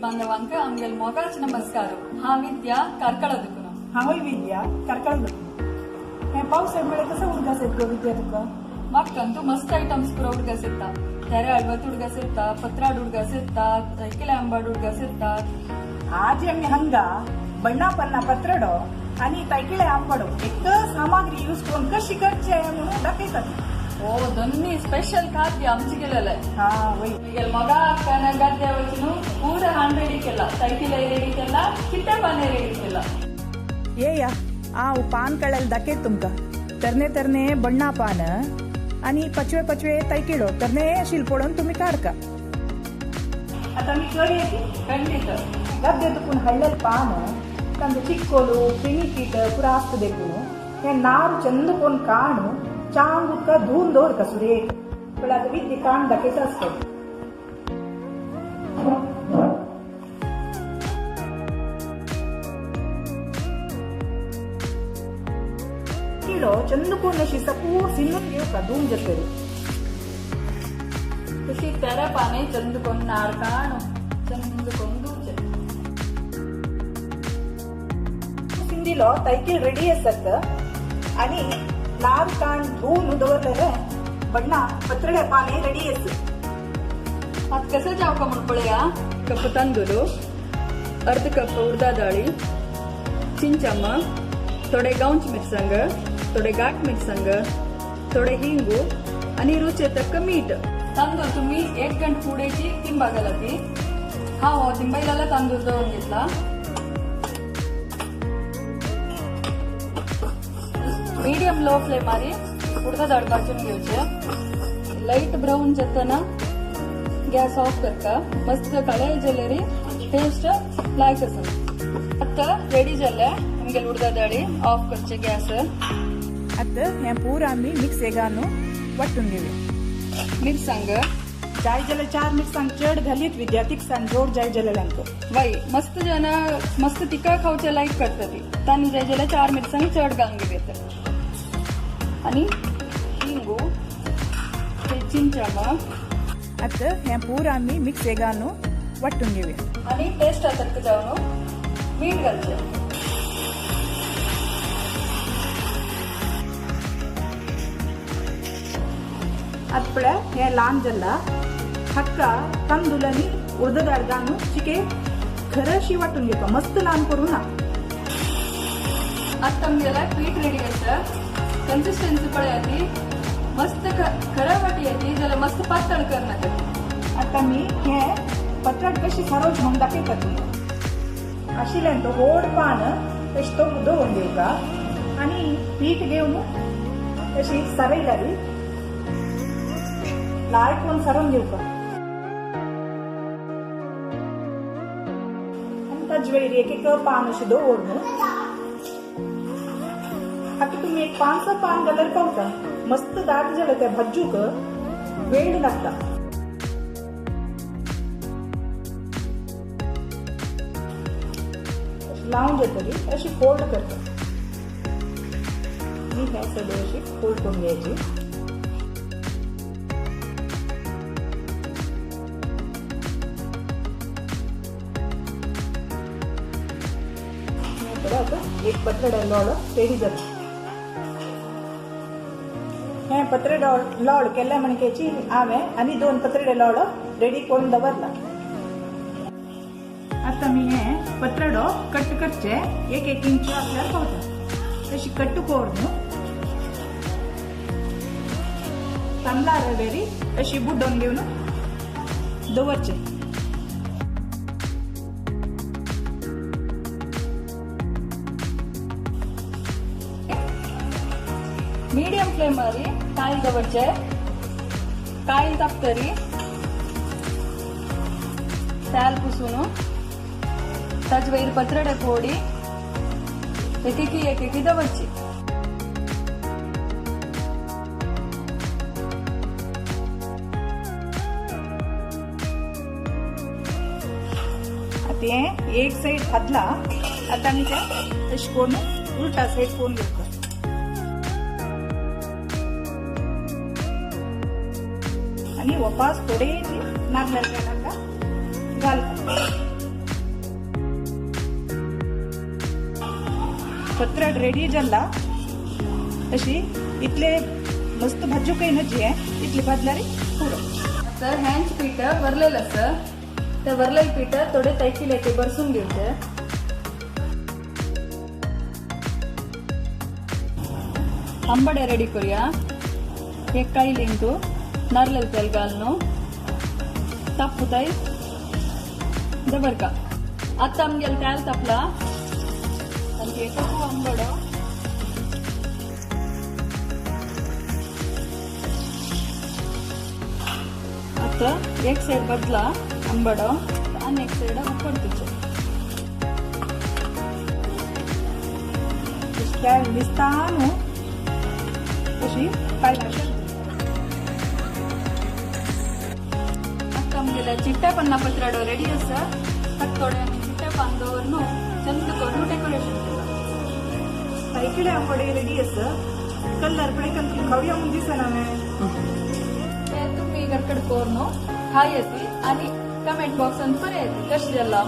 बांधवांक आमगेल मोगाच नमस्कार. हा विद्या कार्कळ दुखून. हांवूय विद्या कार्कळ दुखून. हे पावस म्हळ्यार कसो उडगास येत गो विद्या तुका? म्हाका तूं मस्त आयटम्स पुरो उडगास येता. तेरे हळवत उडगास येता, पत्राड उडगास येता, तैकिले आंबाड उडगास येता. आज आमी हांगा बण्णा पन्ना पत्रडो आनी तैकिळे आंबाडो एक सामग्री यूज करून कशी करचे म्हणून दाखयतात. ओ दोन्ही स्पेशल खाद्य आमचे केलेले. हा वय ಈಗ ಮಗ ಅಕ್ಕನ ಗದ್ದೆ ವಚನು ಪೂರ ಹಾನ್ ರೆಡಿ ಕೆಲ್ಲ, ತೈಕಿಲೆ ರೆಡಿ ಕೆಲ್ಲ, ಕಿಟ್ಟೆ ಪಾನೆ ರೆಡಿ ಕೆಲ್ಲ. ಏಯ ಆ ಪಾನ್ ಕಳೆಲ್ दाखयत तुमकां. तरणे तरणे बण्णा पान आनी पचवे पचवे तैकिळो तरणे शिल्पोडून तुमी काडका. आता मी करी ಖಂಡಿತ. ಗದ್ದೆ ತುಕುನ್ ಹಳ್ಳಲ್ ಪಾನ್ ತಂದು ಚಿಕ್ಕೋಲು ಕ್ರಿಮಿ ಕೀಟ ಪೂರ ಹಾಕ್ತದೆ. हे नार चंद कोण काणू चांग उदका धुवून दवरता सुरेख. पण आता विद्ये काण दाखयता आसता. किलो चंद कोण अशी सपूर सिंदून घेवका धुवून जातरी. ಖುಷಿ ತೆರ ಪಾನೆ ಚಂದ ಕೊಂದು ನಾರ್ ಕಾಣು ಚಂದ ಕೊಂದು. सिंदीलो तैकीळ रेडी आसत आनी नार काण धुवून दवरलेले बण्णा पत्रडे पाने रेडी आसत. ಅದು ಕಸ ಜಾವಕ म्हणपळया. ಕಪ್ ತಂದೂರು, अर्ध कप उडदा दाळी, चिंचಮ್ಮ, थोडे गांवच मिरसांग, थोडे घाट मिरसांग, थोडे हिंगू आणि रुचे तक्क मीठ. तांदूळ तुम्ही एक गंट पुडेची तिंबा घाला. हा हो तिंबैलाला तांदूळ दळून घेतला. मीडियम लो फ्लेमारी उडदा दाळ भाजून घेवचे. लाईट ब्राऊन जाताना गॅस ऑफ करता. मस्त कळे जलेरी टेस्ट लायक आसा. आता रेडी जाले आमगेले उडदा दाळी. ऑफ करचे गॅस. आतां हें पूरा आमी मिक्सेगान वांटून घेवया. मिरसांग जाय जाल्यार चार मिरसांग चड घालीत विद्या, तिखसाण जोड जाय जाल्यार. वय मस्त जण मस्त तिखट खावचे लायक करता ती. तांणी जाय जाल्यार चार मिरसांग चड घालून घेवया. आनी हिंगू ते चिंचमा. आतां हें पूरा आमी मिक्सेगान वांटून घेवया. आनी टेस्ट तक्क जावन मीठ घालचें. आतां पळय हें ल्हान जाला. हाका तांदूळ आनी उडद दाळ घालून चिके खरशी वांटून घेवपा, मस्त ल्हान करूं ना. आतां आमगेलें पीठ रेडी आसा. कन्सिस्टन्सी पळया ती मस्त खरा वाटी येते जाल्यार मस्त पातळ करनाका. आतां आमी हें पत्राट कशी सारोवची म्हणून दाखयता तुमकां. आशिल्लें तो व्हड पान तशें तो दवरून घेवका आनी पीठ घेवन तशी सारयल्यारी लायक करून सारोवन घेवका. आनी ताजे वयर एक एक पान अशें दवरून आतां तुमी एक पांच स पान घाल्यार पावता. मस्त दाट जालें तें भाजूंक वेळ लागता. अशी लावन जातली अशी फोल्ड करता. आनी हें सगळें अशी फोल्ड करून घ्यायची. आतां एक पत्रडे लोळ रेडी जाता. हें पत्रे लोळ केल्लें म्हणकेची हांवें आनी दोन पत्रेडे लोळ रेडी करून दवरला. आतां आमी हें पत्रडो कट करचे एक एक इंच आपल्याक पावता तशी कट्ट करून तांदळा रवेरी अशी बुडोवन घेवन दवरचे. मीडियम फ्लेमारी कायल दवरचे. कायल तापतरी तेल पुसून ताजे वयर पत्रडे फोडी एकेकी एकेकी दवरची. आतां हें एक सायड भाजला. आतां आमी तें तशें करून उल्टा सायड करून घेवpa. आनी वपास थोडेशी नागल्यार घालता. पत्राट रेडी जाल्ला. अशी इतले मस्त भाजूकय नजी इतली भाजल्यार पुरो. आता हँच पीठ वरलेलं आसा. ते वरलेलं पीठ थोडे तैकिलेचे बरसून घेवचे. आंबडे रेडी करूया. एक कायलींतू नारल तेल घालून तापुताय दवरका. आता आमगेले तेल तापला आनी एक आंबडो आता एक साइड बदला आंबडो आनी एक साइड उकडतुचे. तेल दिसता न्हू अशी कायलाशें. आता आमगेले चिट्ट्या पन्ना पत्राडो रेडी आसा. ताका थोडे आमी चिट्ट्या पान दवरून चंद करून डेकोरेशन केला. तायकिळे आंबडे रेडी आसा. कलर पळय खावया म्हूण दिसना हांवें. ते तुमी घरकड करून खायती आनी कमेंट बॉक्सान बरयात कशें जाला.